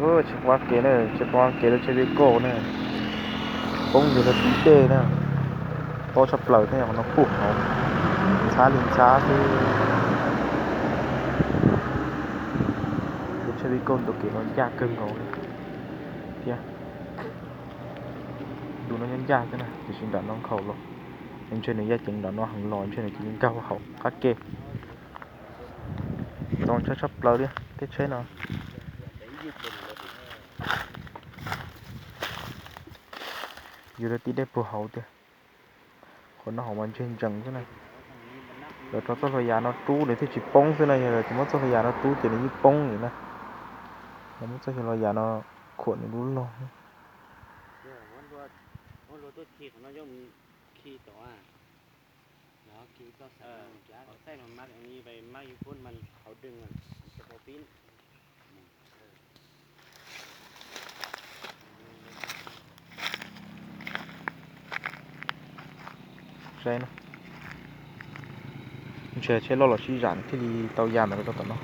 Tsis pom kev na, tsis pom kev lub tsheb vehículo na, poob ntawm lub tim dej na, tob tshaj plaws thiab, qhov no puj hauv, ntxhab li ntxhab xwb. Lub tsheb vehículo ntu kev no ncaj kawg nkaus li thiab. Ntu no nyob ncaj xwb na, tiam sis nram no nkhaus los, ntshe nws yaj ceev nram no heev los ntshe nws cia li nkag hauv qab ke. Txaus ntshai tshaj plaws li tej tsheb no. Yus rau tim dej puag hauv tiag. Qhov no hauv mas ntseg ntsees xwb na. Lawv rho txoj hlua yas no rub nws thiaj tsis poob xwb na, yog lawv tsis muab txoj hlua yas no rub ces nws yeej poob li na. Lawv muab txoj hlua yas no khuam nws lub log. Saib no, ntshe tsheb loj los sib zam thiaj li tau ya ntawm rau tom no.